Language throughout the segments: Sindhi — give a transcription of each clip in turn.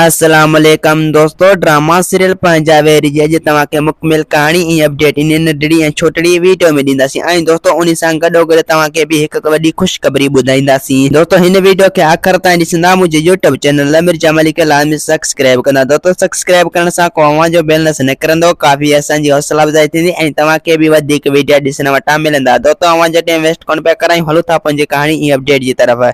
السلام عليڪم دوستو ڊراما سيريل پنهنجا ويري جي اڄ توهان کي مڪمل ڪهاڻي ۽ اپڊيٽ ان ننڍڙي ۽ ڇوٽڙي ويڊيو ۾ ڏينداسين ۽ دوستو انهي سان گڏو گڏ توهان کي به هڪ وڏي خوشخبري ٻڌائينداسين دوستو هن ويڊيو کي آخر تائين ڏسندا منهنجي يوٽيوب چينل مرزا ملڪ لازمي سبسڪرائب ڪندا دوستو سبسڪرائب ڪرڻ سان ڪو اوهان جو بيلنس نه ڪرندو ڪافي اسان جي حوصلا افزائي ٿيندي ۽ توهان کي به وڌيڪ ويڊيا ڏسڻ وٽان ملندا دوستو اوهان جو ٽائيم ويسٽ ڪونه پيا ڪرايون هلون ٿا پنهنجي ڪهاڻي ۽ اپڊيٽ جي طرف.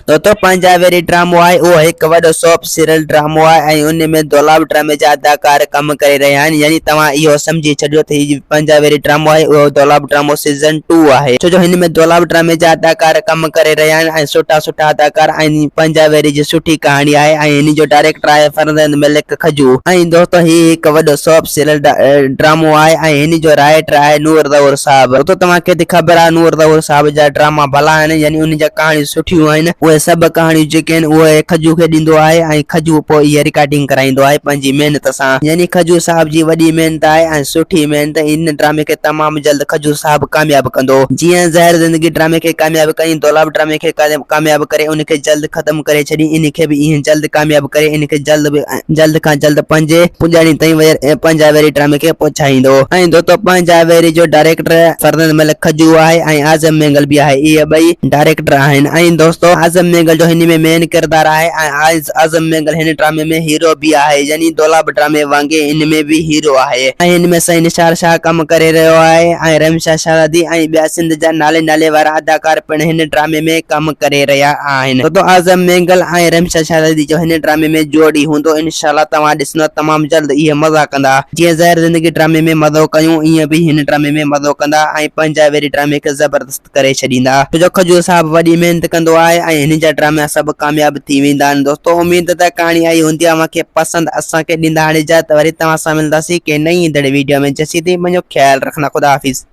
دوستو پنهنجا ويري ڊرامو آهي اهو هڪ وڏو سوپ سيريل ڊرامو آهي ۽ ان ۾ دولاب ڊرامي جا اداڪار ڪم ڪري رهيا آهن يعني توهان اهو سمجهي ڇڏيو ته هي پنهنجا ويري ڊرامو آهي اهو دولاب ڊرامو سيزن ٽو آهي ڇو جو هن ۾ دولاب ڊرامي جا اداڪار ڪم ڪري رهيا آهن ۽ سٺا سٺا اداڪار ۽ پنهنجا ويري جي سٺي ڪهاڻي آهي ۽ هن جو ڊائريڪٽر آهي فرزند ملڪ کجو ۽ دوستو هي هڪ وڏو سوپ سيريل ڊرامو آهي ۽ هن جو رائيٽر آهي نور زهور صاحب دوستو توهان کي ته خبر آهي نور زهور صاحب جا ڊراما ڀلا آهن يعني ان جا ڪهاڻيون سٺيون آهن اهي سڀ ڪهاڻيون جيڪي آهن اهي کجو کي ڏيندو آهي ۽ کجو پوء اهي رڪارڊنگ ڪرائيندو آهي پنهنجي محنت سان يعني کجو صاحب جي وڏي محنت آهي ۽ سٺي محنت ان ڊرامي کي تمام جلد کجو صاحب ڪامياب ڪندو جيئن زهر زندگي ڊرامي کي ڪامياب ڪيائين دولاب ڊرامي کي ڪامياب ڪري ان کي جلد ختم ڪري ڇڏي ان کي به ايئن جلد ڪامياب ڪري ان کي جلد به جلد کان جلد پنهنجي پڄاڻي تائين پنهنجا ويري ڊرامي کي پهچائيندو ۽ دوستو پنهنجا ويري جو ڊائريڪٽر فرزند ملڪ کجو آهي ۽ اعظم مينگل به آهي اهي ٻئي ڊائريڪٽر آهن ۽ دوستو اعظم مينگل جو هن ۾ مين ڪردار آهي ۽ اعظم مينگل هن ڊرامي ۾ هيرو به آهي يعني دولاب ڊرامي وانگي هن ۾ به هيرو آهي ۽ هن ۾ سائين نثار شاهه ڪم ڪري رهيو آهي ۽ رمشا شهزادي ۽ ٻيا سنڌ جا نالي نالي وارا اداڪار پڻ هن ڊرامي ۾ ڪم ڪري رهيا آهن. دوستو اعظم مينگل ۽ رمشا شهزادي جو هن ڊرامي ۾ جوڙي هوندو انشاء الله توهان ڏسندو تمام جلد اهي مزا ڪندا جيئن زهر زندگي ڊرامي ۾ مزو ڪيون ايئن به هن ڊرامي ۾ مزو ڪندا ۽ پنهنجا ويري ڊرامي کي زبردست ڪري ڇڏيندا ڇو جو کجور صاحب وڏي محنت ڪندو آهي ۽ هن جا ڊراما سڀ ڪامياب ٿي ويندا آهن دوستو اميد ته ڪهاڻي آئي هوندي اوهان کي پسند اسان کي ڏيندا هاڻي اجازت وري توهان سان ملنداسين ڪنهن نئين ايندڙ ويڊيو ۾ جيسين تائين پنهنجو خيال رکندا خدا حافظ.